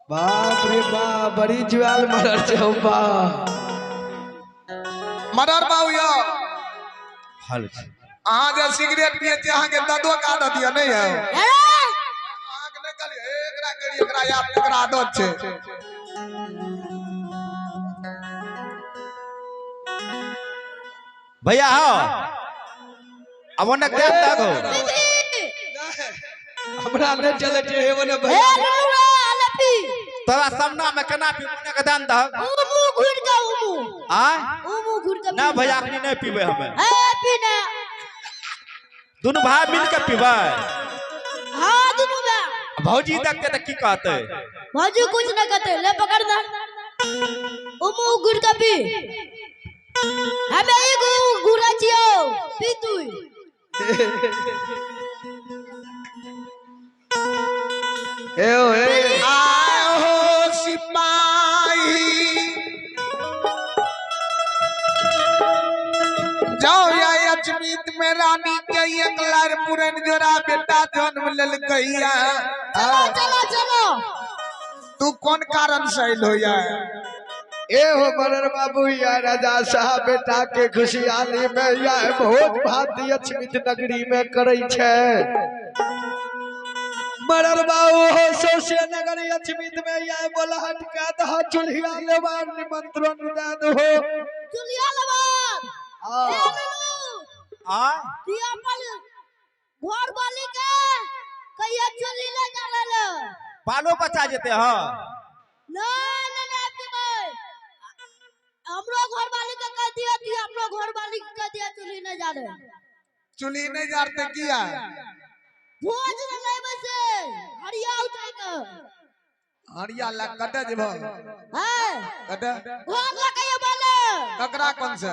बाप रे बाप, बड़ी जुआल मरर छै हौ बा। मदर बाबू यौ, हल छै। अहाँ जे सिगरेट पिए छी, अहाँके दादो के आदत यऽ नहि है? अहाँके नहि कहलियै, हे, एकरा करियै, एकरा याद, एकरा आदत छै। भैया हो, अब ओने देख तक हो। हमरा नहि चलै छै हे ओने ए भैया। लल्लू रे आलपी। तोरा सामना में केना पीब? ओने के दान दहक। उमू घुर के उमू। आय? उमू घुर के। ना भैया, अखनी नहीं पीबे हमें। ए पीना। दोनों भाई मिल के पीबै। हां, दुनू बा। भौजी देखते त की कहते? भौजी कुछ न कहते, ले पकड़ ना, उमू घुर के पी। हमें एक घुरा छियो, पी तू। ए ओ ए। आहो सिपाही, जाओ या अजमीत में रानी के एक लार पुरन जोड़ा बेटा जन्म ललकैया। चलो चलो चलो। तू कौन कारण से अइलो या? ए हो मरर बाबू, या राजा साहब बेटा के खुशहाली में या भोज भात अछमित नगरी में करै छै। मरर बाबू हो, सौसे नगरी अछमित में या बोलहट के दह चूल्हिया लेबार निमंत्रण दे दहो। चुलिया लबान। हाँ। ए लल्लू। आ? दिया पल घर वाली के कहिया चुली ले जा रहल। बालो बचा जेते। हाँ। ना ना ना पीबै। हमरो घर वाली के कह दिया, दिया हमरो घर वाली के कह दिया चुली नहीं जा रहे। चुल्ही नहीं जाते किया? भोज न लेबै से हरिया उठा के। हरिया लग कटे जेबो? है। कटे? घर लग कहिया बोले। ककरा कौन से?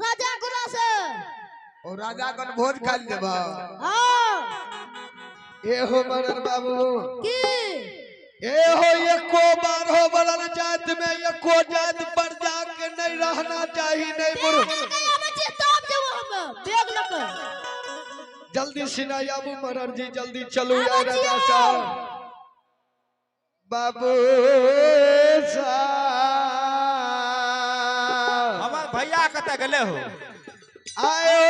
राजा गुना से। ओ राजा कौन भोज खाइल जेबो? हाँ। ए हो मरर बाबू। की? ए हो, एको बार हो बड़ल जात में एको जात पर जाके नहीं रहना चाहिए, नहीं बुढ़। बैग लके आबै छियै तब जेबो हम, बैग लके। जल्दी सिनाई आबू मरर जी, जल्दी चलू। आबै या राजा छियै। साहब बाबू साहब। हमर भैया कतऽ गेले हो? आयो।